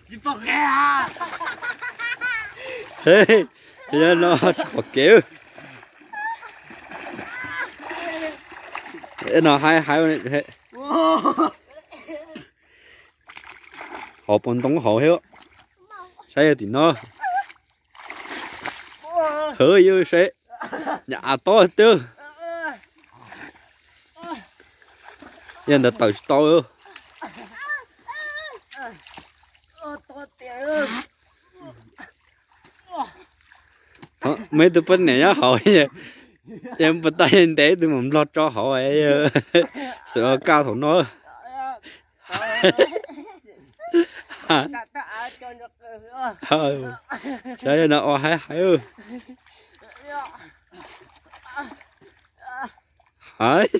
Tsis pom kev. He, no tsis pom kev. No hais hais, hauv pob ntoo hauv thiab. Saib yog tim no. Hawv, yog saib, nyam av tob twb. Yog ntawd tawm tsis tau. Muaj ib tug poj niam nyob hauv, yog puas tau ntev tus mus nplog tso hauv, xwm ua kaj thaum no. Saib no ua hais hais. Hais.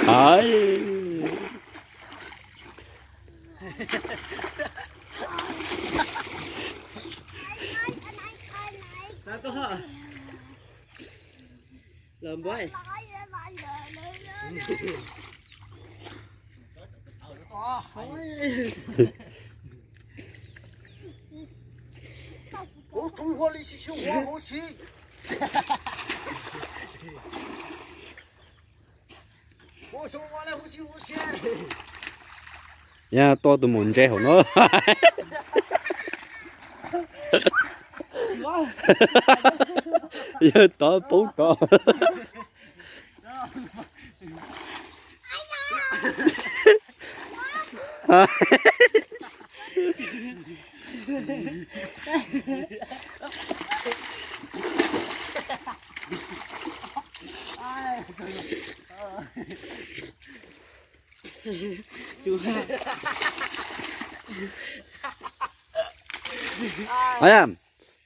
Hais. Yog tua tus maum ntses hauv no. Yog tod poob tod.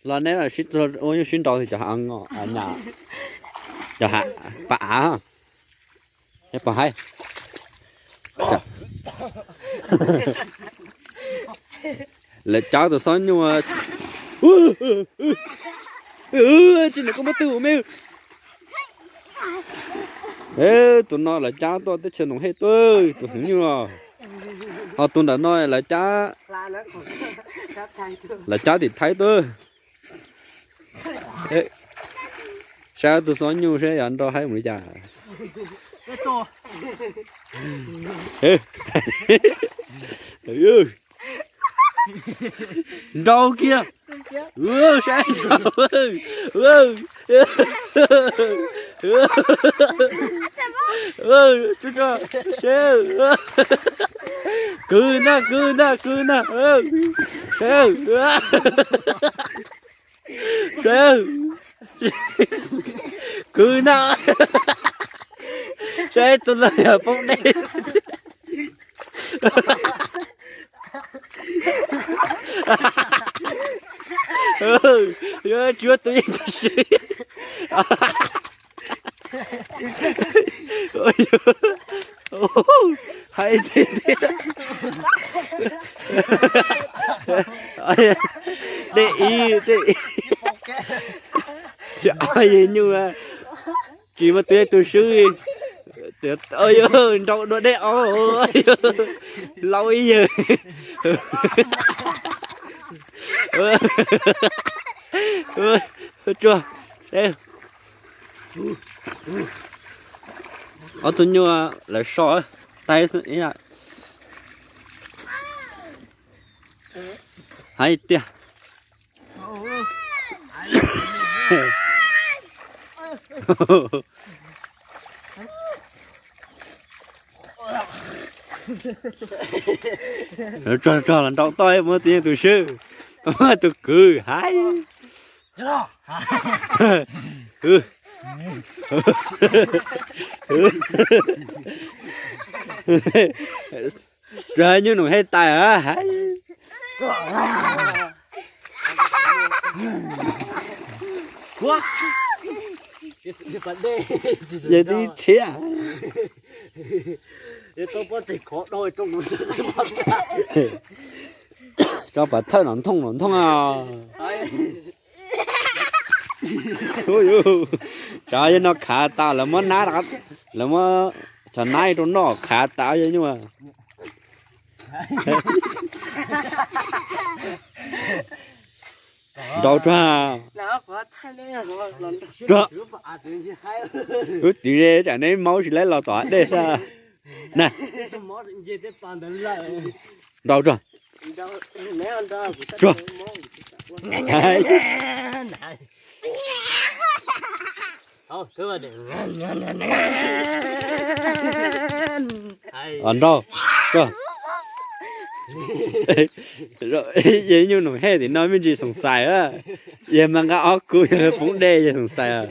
Los neb ua nyuj sib nraus cov hav, cov hav, pam av. Pom hais. Lawv cab tus xob nyuj. Tsis nws koj muab twg ua me. Tus no lawv cab tuaj teb chaws Noom Hej tuaj, tus hwv nyuj. Ho tus ntawm no lawv cab, lawv cab tim Thaib tuaj. Saib tus xob nyuj saib yuav nrau haib mus li cas. Nrau kiag. Saib, kwv na, kwv na, kwv na. Saib, saib, kwv na. Saib tus no yog poob deb. Yuav tsis muab tus yeej tus swb. Hais tiag tiag. Dej ib, dej ib. Yog nyuj, tsis muaj tus yeej tus swb. Nrau dua dej ob, laub ib yawg. Tsuag, seb. Ob tug nyuj lawv so, taig hais tiag. Tsuag tsuag los nrau toj muab tib yeej tus swb, muab tus kwv hais. Tsuag nyuj nus hej tais hais. Yog tib rhiab. Tso pas thawj no nthooj no nthooj. Tsov yog no khav tas lawv muab nab, lawv muab tsov nab rau noj khav tas yog nyuj. Nrau tsuag. Tsuag. Wb txiv tsam neb maub tsis laib los tom hav dej sab na. Nrau tsuag. Tsuag. Nrau tsuag. Yog nyuj nus hej tim no me ntsis xoom xais, yog mas nqa ob kub yog poob dej yog xoom xais.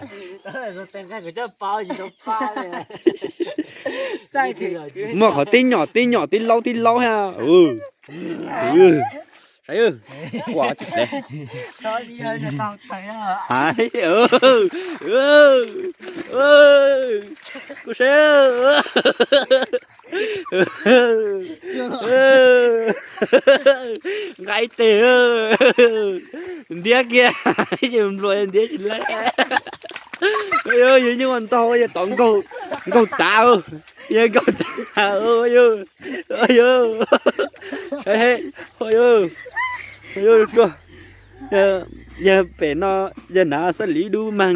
Muaj qhov tib nyom tib nyom tib laub tib laub thiab. Kuv saib nqa ib teg ntiab kiag, nplua ntiab tsis laib. Yog nyuj ua ntog yog tom nkaug tav, yog nkaug tav, yog, yog pem no yog nav xab lim dub mag.